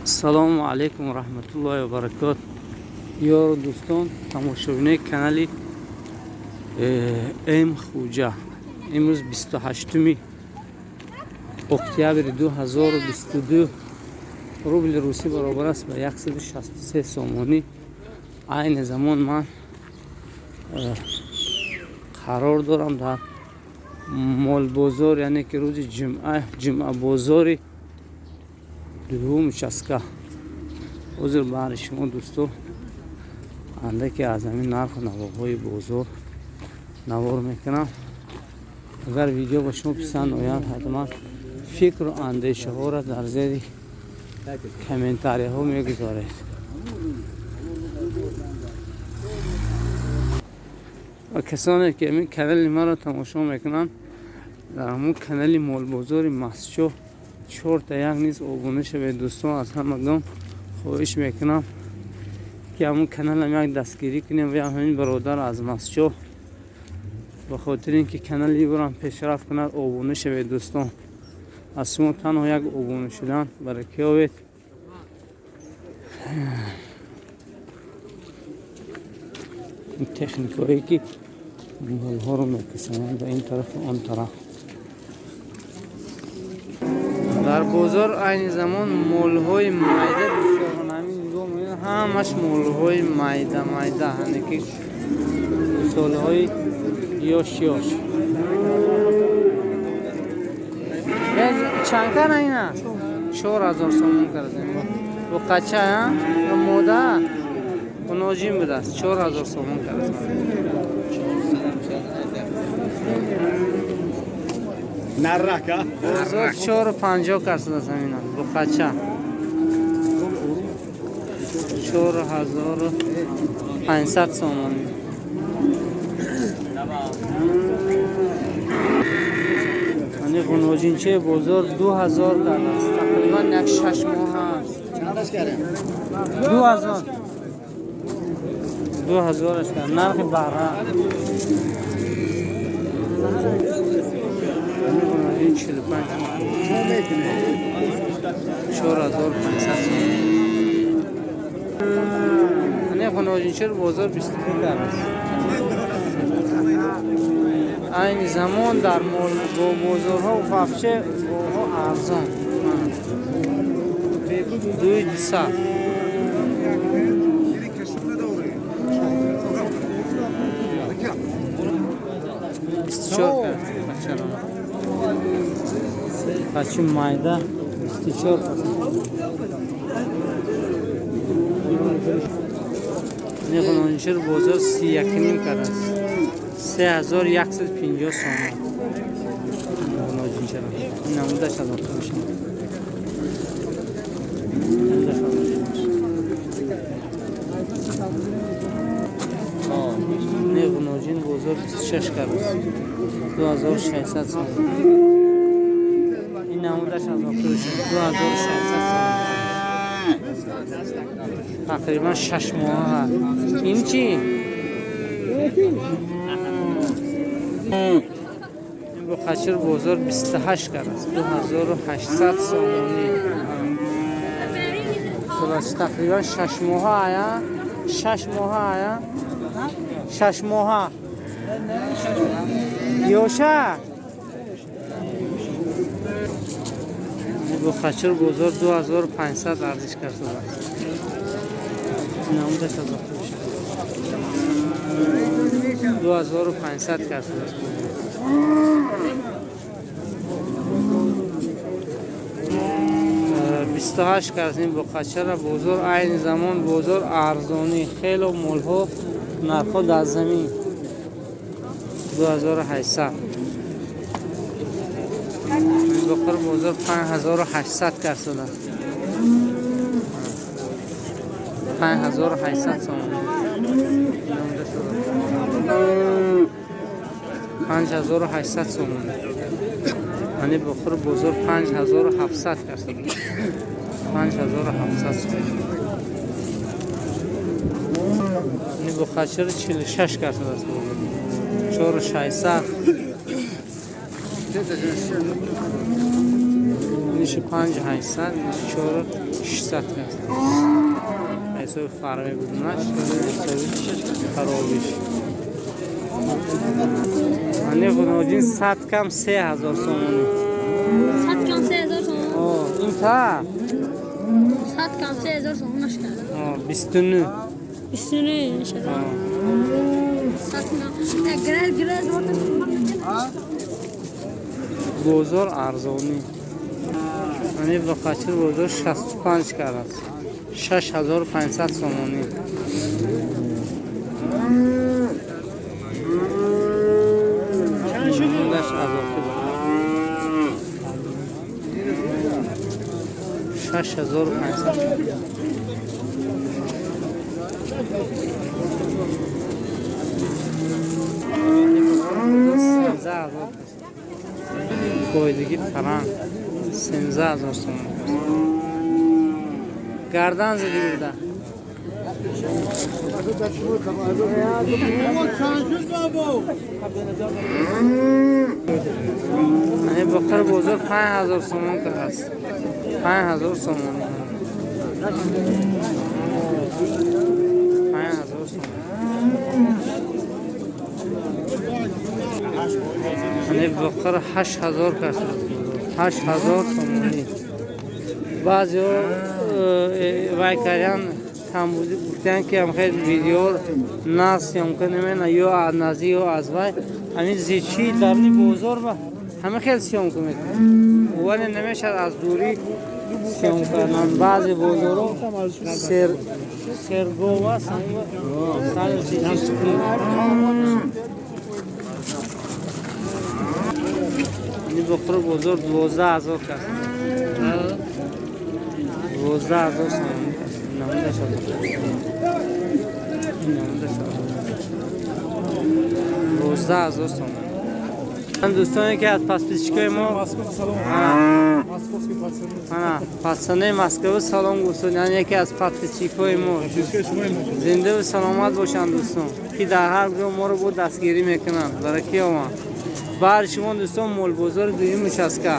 Ассалому алайкум ва раҳматуллоҳи ва баракот. Ёру дӯстон, тамошобинои канали М Хуҷа. Имрӯз 28 октябри 2022, рубли русӣ баробар аст ба 163 сомонӣ. Айни замон ман қарор дорам дар молбозор, яъне ки рӯзи ҷумъа, ҷумъабозори дуюм участка. Ҳозир баҳри шумо, дӯсто, андаке аз ҳамин нарху навоҳои бозор навор мекунам. Агар видео ба шумо писанд ояд, ҳатман фикру андешаҳоро дар зери комментарияҳо мегузоред. Ва касоне ки ҳамин канали маро тамошо мекунанд, дар ҳамун канали молбозори Мастчоҳ чорта як низ обуна шавед. Дӯстон, аз ҳамагон хоҳиш мекунам, ки ҳамун каналам як дастгирӣ кунем ва ҳамин бародар аз Мастчоҳ, ба хотири ин ки канали ӯрам пешрафт кунад, обуна шавед. Дӯстон, аз шумо танҳо як обуна шудан барака ёбед. Ин техникаҳое ки молҳоро мекашонанд ба ин тарафу он тараф. Дар бозор айни замон молҳои майда бисёранд. Ҳамин нигоҳ мекунед, ҳамаш молҳои майда майда, яъне ки солҳои ёш ёш. Чанд кара ина? 4000 сомон кардем. Буқача ё мода? Ғуноҷин будааст. 4000 сомон кардем. Наррака. Бозор 4,50 кардааст ҳамина. Буқача. 4500 сомонӣ. Ани ғуноҷинчаи бозор 2000 кардааст. Тақрибан як 6 моҳ аст. 2000. 2000 кард. Нархи баҳра. Ани ғуноҷин 45 4500 сомонӣ. Ани ғуноҷинчаи бозор 22 кардааст. Айни замон дар бозорҳо вообще говҳо арзон. 2200. 24 кард бачаро. Бачи майда 24 кард. Ғуноҷинчаи бозор 31,5 кардааст. 3150 сомон. Ғуноҷинчаро. Ин намудаш аз охир мешавад. Намудаш аз охир мешавад. Не, ғуноҷин бозор 26 кардааст. 2600 сомон. Ин намудаш аз охир мешавад. 2600 сомон. Тақрибан 6 моҳ аст. Ин чӣ? Ин буқачир бозор 28 кардааст. 2800 сомонӣ. Хулос, тақрибан 6 моҳ ая? 6 моҳ ая? 6 моҳ. Ёша? Ин буқачир бозор 2500 арзиш кардааст. Намудаш аз охир мешавад. 2500 кардааст. 28 кардем буқачара бозор. Айни замон бозор арзонӣ, хело молҳо нархҳо дар замин. 2800. Буқар бозор 5800 кардааст. 5800 сомонӣ. 5800 сомонӣ. Ани буқар бозор 5700 кардааст. 5700 сомонӣ. Ани буқачар 46 кардааст. 4600. Иниши 5800, иниши 4600 аст. Ҳисоби фарми будунаш, ҳисоби харобиш. Ани ғуноҷин 100 кам 3000 сомонӣ. 100 кам 3000 сомонӣ. Ин та? 100 кам 3000 сомонӣ шуд. 29. 29 шуд. 100 кам. Грел грел бозор арзонӣ. Ани бақачир бозор 65 кард. 6500 сомонӣ. Даш азоқи бақар. 6500. Қоидагӣ фаранг 13000 сомон. Гардан зидиги буда. Ани бақар бозор 5000 сомон кардааст. 5000 сомонӣ. 5000 сомон. Ани бақар 8000 кардааст. 8000 сомонӣ. Баъзеҳо вай карданд, камбудӣ гуфтанд, ки ҳам хел видео нас съёмка намена, ё аз наздик, ё аз вай. Ҳамин зичии даруни бозор ба ҳама хел съёмка мекунад. Вале намешавад аз дурӣ съёмка кардан. Баъзе бозорҳо сергов аст, сар зичӣ. Ин бақар бозор 12000 кас. 12000 сомонӣ кас. Намуда шуд. Намуда шуд. 12000 сомонӣ. Дӯстоне ки аз подписчикои мо пацанои Москва салом гуфтанд, яъне яке аз подписчикои мо. Зинда ва саломат бошанд дӯстон, ки дар ҳар ҷо моро бо дастгирӣ мекунанд. Баракӣ омад. Баҳри шумо дӯстон молбозори дуюм участка.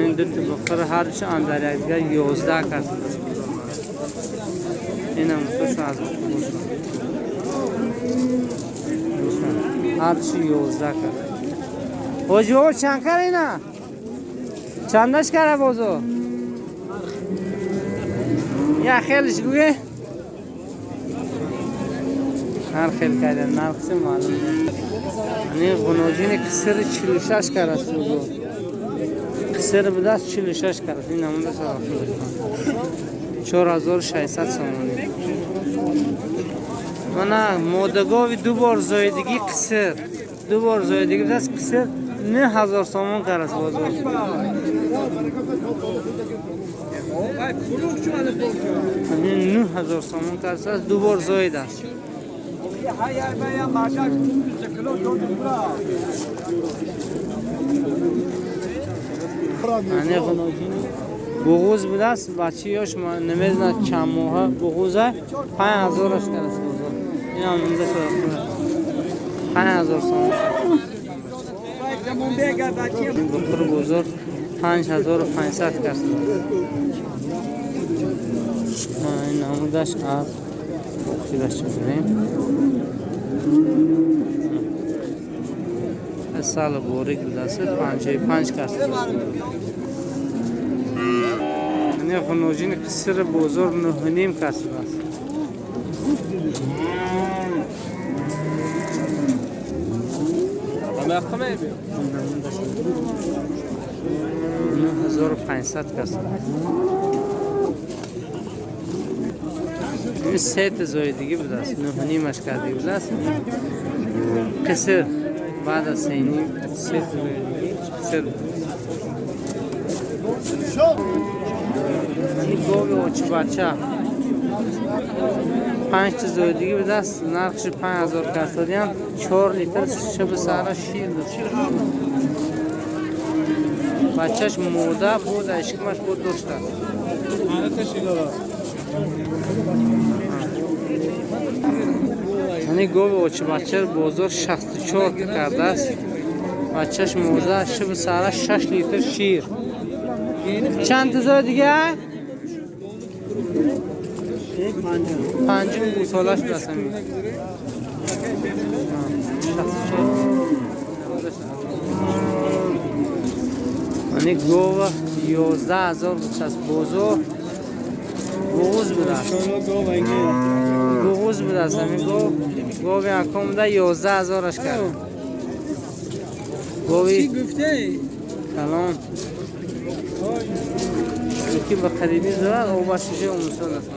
Ин ду та бақар ҳарчи андар якдигар 11 кас. Инам тошон аз ҳарчи 11 кас. Ҳоҷи бобо чанд кара ина? Чандаш кара бозор? Я хелиш гӯе? Ҳар хел карда нархси маълум нест. Ани ғуноҷини қисири 46 караст бозор. Қисири будааст 46 караст. Ин намуда садоқ 4600 сомонӣ. Мана модагови ду бор зоидагӣ қисир. Ду бор зоидагӣ будааст қисир 9000 сомон караст бозор. 9000 сомон караст, ду бор зоид аст. Ани ғуноҷини буғуз будааст, бачаёш намедонад чанд моҳа буғуза 5000-аш караст бозор. Инам намуда шуда 5000 сомон. Бақар бозор 5500 каст. Ин намудаш аз охираш мебинем. Сал борик будааст 55 каст. Ин ғуноҷини қисири бозор 9.5 кас будааст. 9500 кас. Ин се та зоидагӣ будааст, 9.5-аш кардагӣ будааст. Қисир баъд аз 3.5 се та зоидагӣ қисир будааст. Ин гови очибача 5 та зоидагӣ будааст, нархши 5000 кас додиям, 4 литр шаби саҳра шир дошт. Бачаш мода буд, ишкамаш буд доштааст. Ани гови очибача бозор 64 кардааст. Бачаш мода, шаби саҳра 6 литр шир. Чанд تا دیگه؟ پنجم گوسالش بسم. 64. یعنی گوه 11,000 بود بوزو بغوز بود است. بغوز بود است. همین گوه گوه یکم بوده 11,000ش کرد. گوی کلان یکی به قریبی دارد او باششه امسال است.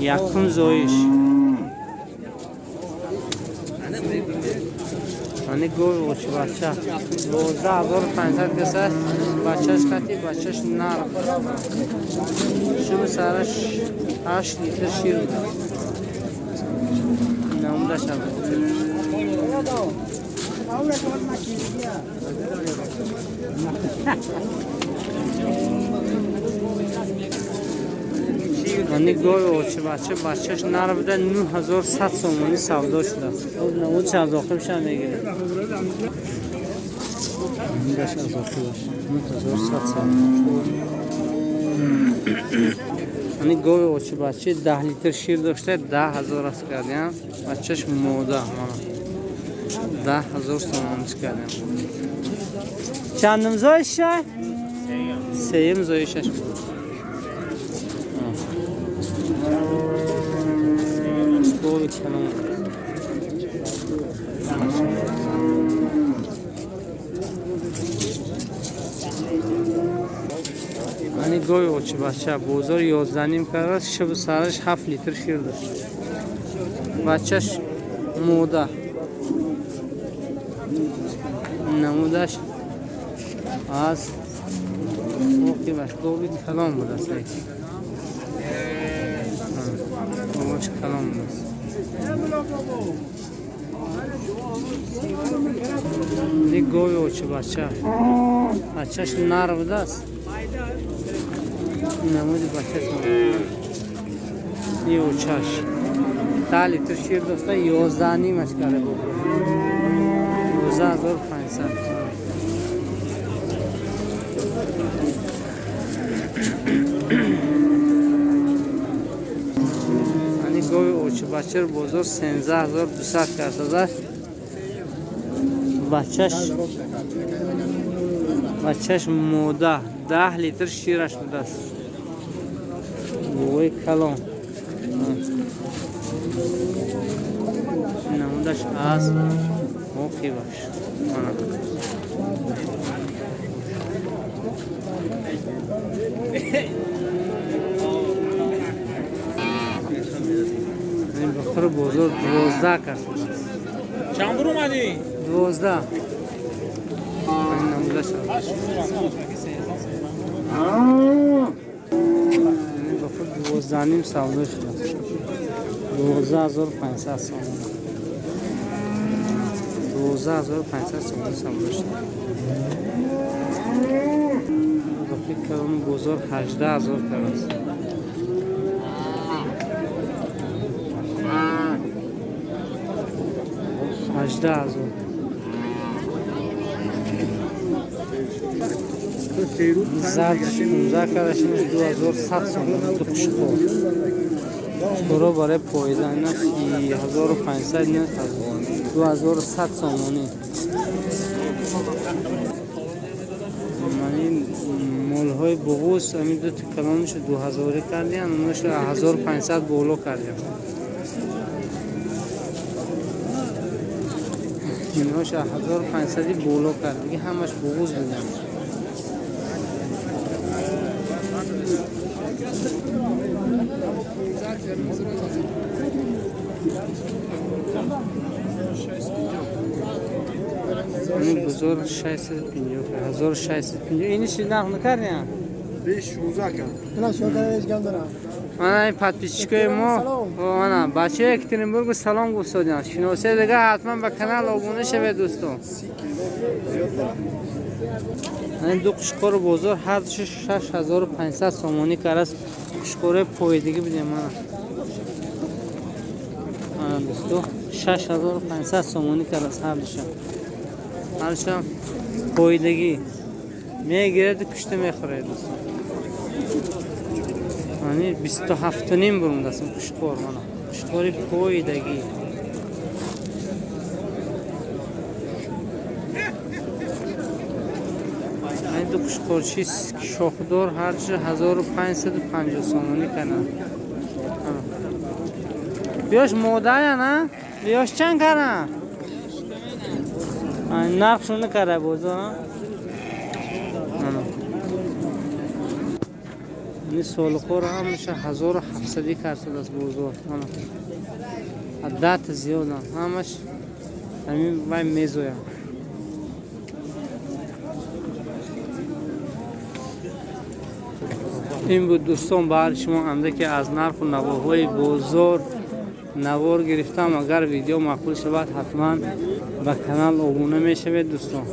یکم زایش. یعنی گوی اوچ بچه 12,500 کسه بچهش خطی بچهش نرم شب سرش 8 لیتر شیر بود. نمودش هم یعنی گوی اوچ بچه بچهش نر بوده 9,100 سومونی سودا شده. نمودش از آخرش هم میگیره. نمودش از آخرش 9,100 سومونی. یعنی گوی اوچ بچه 10 لیتر شیر داشته 10,000 است کردیم. بچهش موده 10,000 سومونی کردیم. چندم زایشه؟ سیم زایشش بود. گوی کلام یعنی گوی اوچ بچه بازار 11.5 کرد شب سرش 7 لیتر شیر داشت. بچهش موده نمودش از موقعش گوی کلام بود است. گوش کلام بود است. یعنی گوی اوچ بچه بچهش نر بوده است. نمود بچهش این اوچش 10 لیتر شیر داشته 11.5 کرده بود. 11,500. یعنی گوی اوچ بچه بازار 13,200 کرده. بچهش موده 10 لیتر شیرش بوده است. گوی کلان نمودش از موقعی باش. این بخور بازار 12 کرد. چند بر اومدی؟ 12. این نمودش این بخور 12.5 سودا شده. 12,500 سوم. 12,500 سوم سودا شده. بخور کلان بازار 18,000 کرد. 18,000. زرد 16 کردش 2,100 سوم. دو قشقور قشقورا برای پاییزه اینا 3,500 اینا 2,100 سومونی. یعنی مالهای بغوس همین دو تا کلانش 2,000 کردین اونش 1,500 بالا کردین. اینهاش 1,500 بالا کرد دیگه همش بغوز بودن. این بزرگ 650 1650. اینی چی نرخ نکردین؟ 16 کرد. نه شما هیچ گم دارم. من подписчикои мо мана бачаи Екатеринбургу салом гуфтодиан. Шиносия дига ҳатман ба канал обуна шавед дӯстон. Ин ду қушқори бозор ҳар душ 6500 сомонӣ кард. Қушқори поидагӣ будем мана. Мана дӯсто 6500 сомонӣ кард ҳар душа. Ҳар душам Поидагӣ мегирад, кушта мехӯрад дӯстон. Ани 27,5 бурумдаст қушқор, мана қушқори поидагӣ. Ани ду қушқорчи шохдор ҳарчи 1550 сомонӣ карданд. Биёш модая на? Биёш чанд карданд? Нархшони карда бозор. Ини солиқоро ҳамаша 1700 кардааст бозор. Аддат зиёданд, ҳамаш ҳамин вай мезоянд. Ин буд дӯстон баҳри шумо андаке аз нарху навоҳои бозор навор гирифтам. Агар видео маъқул шавад, ҳатман ба канал обуна мешавед дӯстон.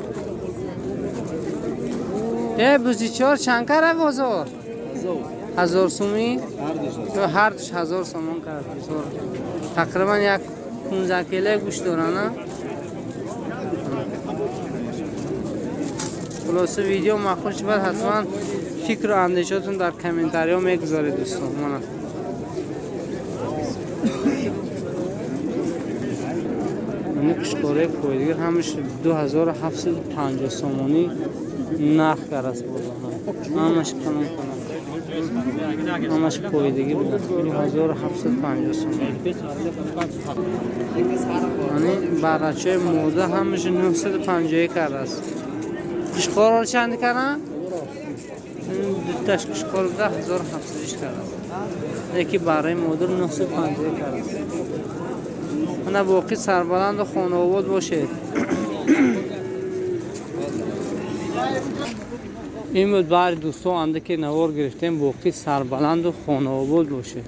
Бузичор чанд кара бозор? 1000 сомӣ? Ҳардуш 1000 сомон кард. Тақрибан як 15 кило гӯшт доранд. Хулоса видео маъқул шавад, ҳатман фикру андешотон дар комментариҳо мегузоред дӯстон. Мана ин қушқораи пойдигар ҳамаш 2750 сомонӣ нарх кардаст бозор. Ҳамаш калон калон, ҳамаш пойдагӣ буда 2750 сомонӣ. Ани барачаи мода ҳамаш 950 кардааст. Қушқорро чанд карданд? Дуташ қушқор буда 1700 кардааст. Яки бараи модар 950 кардааст. Ана боқӣ сарбаланду хонаобод бошед. Ин буд баҳри дӯстон андаке навор гирифтем. Боқӣ сарбаланду хонаобод бошед.